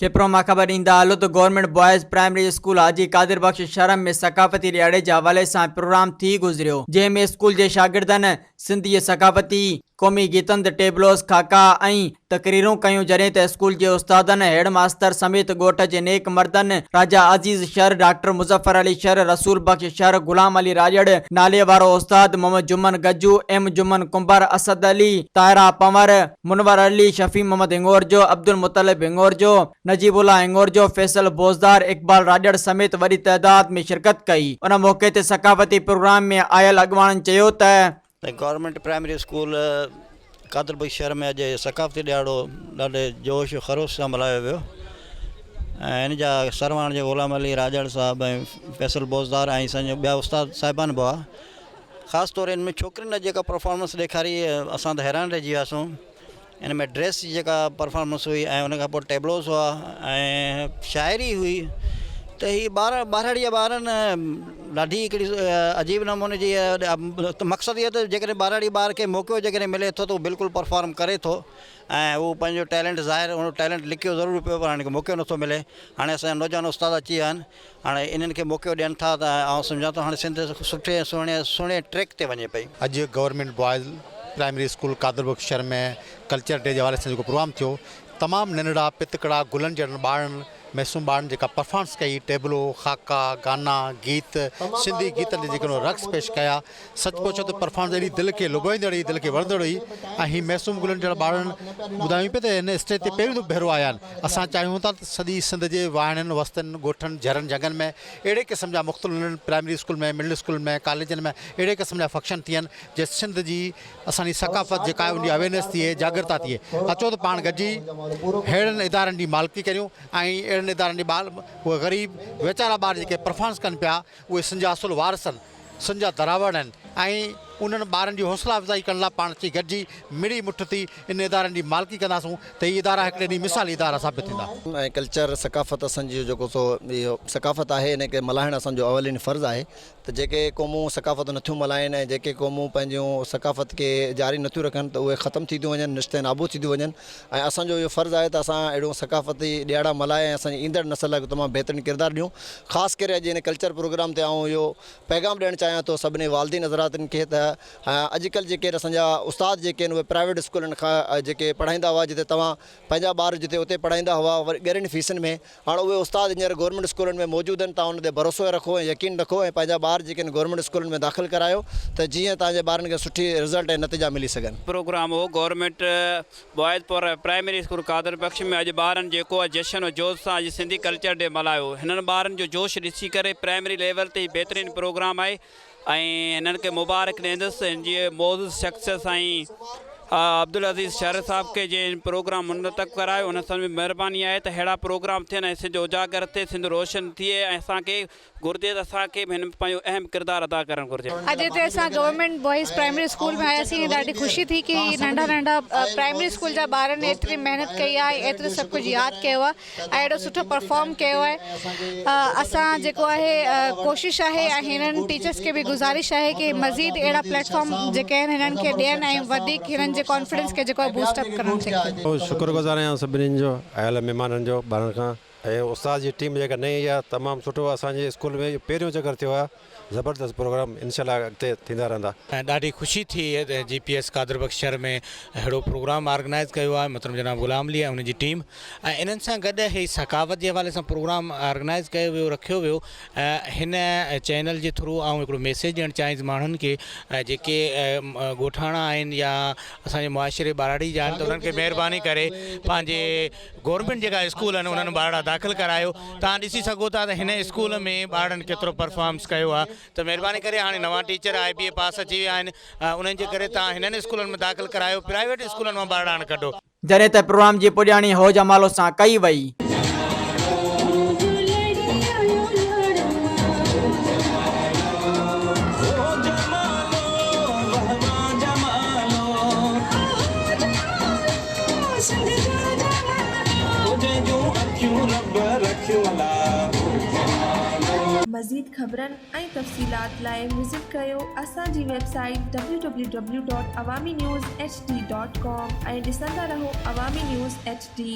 کپرو مان خبر ڏيندا هلو ته government boys primary school Haji Qadir Bakhsh شھر ۾ ثقافتي ڏهاڙي جي حوالي سان پروگرام ٿي گذريو جنهن ۾ اسڪول جي شاگردن سنڌ جي ثقافتي قومي گيتن تي ٽيبلوز، خاڪا ۽ تقريرون ڪيون جڏهن ته اسڪول جي استادن، هيڊ ماستر سميت ڳوٺ جي نيڪ مردن راجا عزيز شر، ڊاڪٽر مظفر علي شر، رسول بخش شر، غلام علي راڄڙ، نالي وارو استاد محمد جمن گجو، ايم جمن ڪنڀر، اسد علي، طاهره پنور، منور علي، شفيع محمد هڱورجو، عبدالمطلب هڱورجو، نجيب الله هڱورجو، فيصل بوزدار، اقبال راڄڙ سميت وڏي تعداد ۾ شرڪت ڪئي. ان موقعي تي ثقافتي پروگرام ۾ آيل اڳواڻن چيو ته. Government primary school Qadir Bakhsh شهر ۾ اڄ ثقافتي ڏهاڙو ڏاڍي جوش و خروش سان ملهايو ويو ۽ ان جا سرواڻ جي غلام علي راڄڙ صاحب ۽ فيصل بوزدار ۽ اسان جا ٻيا استاد صاحبان به هئا خاص طور ان ۾ ڇوڪرين اڄ جيڪا پرفارمنس ڏيکاري اسان ته حيران رهجي وياسون ان ۾ ڊريس جي جيڪا پرفارمنس هئي ۽ ان کان پوء ٽيبلوز هئا ۽ شاعري هئي ته هي ٻار ٻهراڙي جا ٻارن ڏاڍي هڪڙي عجيب نموني جي مقصد اهو ته جيڪڏهن ٻهراڙي ٻار کي موقعو جيڪڏهن ملي ٿو ته هو بلڪل پرفارم ڪري ٿو ۽ هو پنهنجو ٽيلنٽ ظاهر ٽيلنٽ لڪيو ضرور پيو پر هاڻي موقعو نٿو ملي هاڻي اسان جا نوجوان استاد اچي ويا آهن هاڻي انهن کي موقعو ڏين ٿا ته آئون سمجهان ٿو هاڻي سنڌ سٺي ۽ سهڻي سهڻي ٽريڪ تي وڃي پئي. اڄ government boys primary school Qadir Bakhsh شھر ۾ ڪلچر ڊي جي حوالي سان جيڪو پروگرام ٿيو تمام ننڍڙا پتڪڙا گلن جهڙن ٻارڙن معصوم ٻارڙن جيڪا پرفارمنس ڪئي ٽيبلو خاڪا گانا گيت سنڌي گيتن تي جيڪي انهن رقص پيش ڪيا سچ پڇو ته پرفارمنس اهڙي دل کي لڀائيندڙ هئي دل کي وڻندڙ هئي ۽ هي معصوم گلن جهڙا ٻارڙن ٻڌايون پيا ته هن اسٽيج تي پهريون ڀيرو آيا آهن اسان چاهيون ٿا ته سڄي سنڌ جي واهڻين، وستين، ڳوٺن، جهرن جهنگن ۾ اهڙي قسم جا مختلف ننڍن پرائمري اسڪول ۾، مڊل اسڪول ۾، ڪاليجن ۾ اهڙي قسم جا فنڪشن ٿين جي سنڌ جي اسان جي ثقافت جيڪا آهي ان جي اويرنيس ٿئي، جاڳرتا ٿئي. اچو ته پاڻ گڏجي ههڙن ادارن جي مالڪي ڪريون ۽ اهڙن ادارن جي ٻار اهي غريب ويچارا ٻار جيڪي پرفارمنس ڪن پيا اهي سنڌ جا اصل وارث آهن. سن جا دراوڙ آهن ۽ انهن ٻارن جي حوصلا افزائي ڪرڻ لاء پاڻ اچي گڏجي مڙي مٺ ٿي ان ادارن جي مالڪي ڪنداسون ته هي ادارا هڪڙي ڏينهن مثالي ادارا ثابت ٿيندا. ۽ ڪلچر ثقافت اسان جو جيڪو سو اهو ثقافت آهي ان کي ملهائڻ اسان جو اولين فرض آهي ته جيڪي قومون ثقافت نٿيون ملهائين ۽ جيڪي قومون پنهنجون ثقافت کي جاري نٿيون رکن ته اهي ختم ٿي ٿيون وڃن نشت ۽ نابود ٿي ٿيون وڃن ۽ اسان جو اهو فرض آهي ته اسان اهڙيون ثقافتي ڏهاڙا ملهائي ۽ اسان جي ايندڙ نسل لاء تمام بهترين ڪردار ڏيون خاص ڪري اڄ هن ڪلچر پروگرام تي آئون اهو پيغام ڏيڻ چاهيان ٿو سڀني والدين حضراتن کي ته اڄڪلهه جيڪي اسان جا استاد جيڪي آهن اهي پرائيويٽ اسڪولن کان جيڪي پڙهائيندا هئا جتي توهان پنهنجا ٻار جتي اتي پڙهائيندا هئا وري ڳرين فيسن ۾ هاڻ اهي استاد هينئر گورنمينٽ اسڪولن ۾ موجود آهن توهان انهن تي ڀروسو رکو ۽ يقين رکو ۽ پنهنجا ٻار جيڪي آهن گورنمينٽ اسڪولن ۾ داخل ڪرايو ته جيئن توهان جي ٻارن کي سٺي رزلٽ ۽ نتيجا ملي سگهن. پروگرام هو government boys primary school Qadir Bakhsh ۾ اڄ ٻارن جيڪو آهي جشن و جوش سان اڄ سنڌي ڪلچر ڊي ملهايو هنن ٻارن جو جوش ڏسي ڪري پرائمري ليول تي هي بهترين پروگرام آهي ۽ هنن کي مبارڪ ڏيندس هن جي معزز شخصيت سائين عبدالعزيز شر صاحب کي جنهن هن پروگرام منعقد ڪرايو ان سان به مهرباني آهي ته ههڙا پروگرام ٿين ۽ سنڌ اجاگر ٿئي سنڌ روشن ٿئي ۽ اسان کي گهرجي ته اسان کي به هن ۾ پنهنجو اهم ڪردار ادا ڪرڻ گهرجي. اڄ هتي اسان گورنمينٽ بوائز پرائمري اسڪول ۾ آياسين ۽ ڏاڍي خوشي ٿي ڪي هي ننڍا ننڍا پرائمري اسڪول جا ٻارن ايتري محنت ڪئي آهي ۽ ايترو سڀ ڪجهه ياد ڪيو آهي ۽ ايڏو سٺو پرفارم ڪيو آهي اسان جيڪو آهي ڪوشش آهي ۽ هنن ٽيچرس کي به گذارش آهي ڪي مزيد اهڙا پليٽ فارم جيڪي آهن هنن کي ڏين ۽ وڌيڪ هنن جي ڪانفيڊنس کي جيڪو آهي بوسٽ اپ ڪرڻ thank you. شڪر گذار آهيان سڀني جو آيل مهمانن جو ٻارن کان. ۽ استاد جي ٽيم جيڪا نئين آئي آهي تمام سٺو اسان جي اسڪول ۾ اهو پهريون چڪر ٿيو آهي زبردست پروگرام انشاء الله اڳتي ٿيندا رهندا. ۽ ڏاڍي خوشي ٿي ته جي پي ايس قادر بخش شھر ۾ اھڙو پروگرام آرگنائيز ڪيو آھي محترم جناب غلام علي ۽ ان جي ٽيم ۽ انھن سان گڏ ھي ثقافت جي حوالي سان پروگرام آرگنائيز ڪيو ويو رکيو ويو ھن چينل جي ٿرو آئون ھڪڙو ميسيج ڏيڻ چاھيندس ماڻھن کي جيڪي ڳوٺاڻا آھن يا اسان جي معاشري ٻھراڙي جا آھن ته انھن کي مھرباني ڪري پنھنجي گورنمينٽ جيڪا اسڪول آهن انهن ۾ ٻارڙا داخل ڪرايو توهان ڏسي سگهو ٿا ته هن اسڪول ۾ ٻارڙن ڪيترو پرفارمس ڪيو آهي ته مهرباني ڪري هاڻي نوان ٽيچر آء بي اي پاس اچي ويا آهن انهن جي ڪري توهان هنن اسڪولن ۾ داخل ڪرايو پرائيويٽ اسڪولن مان ٻارڙا هاڻي ڪڍو. جڏهن ته پروگرام جي پڄاڻي هو جمالو سان ڪئي وئي. مزيد خبرن ۽ تفصيلات لاء وزٽ ڪريو اسان جي website W W W dot Awami news H D dot com ۽ ڏسندا رهو عوامي نيوز ايڇ ڊي.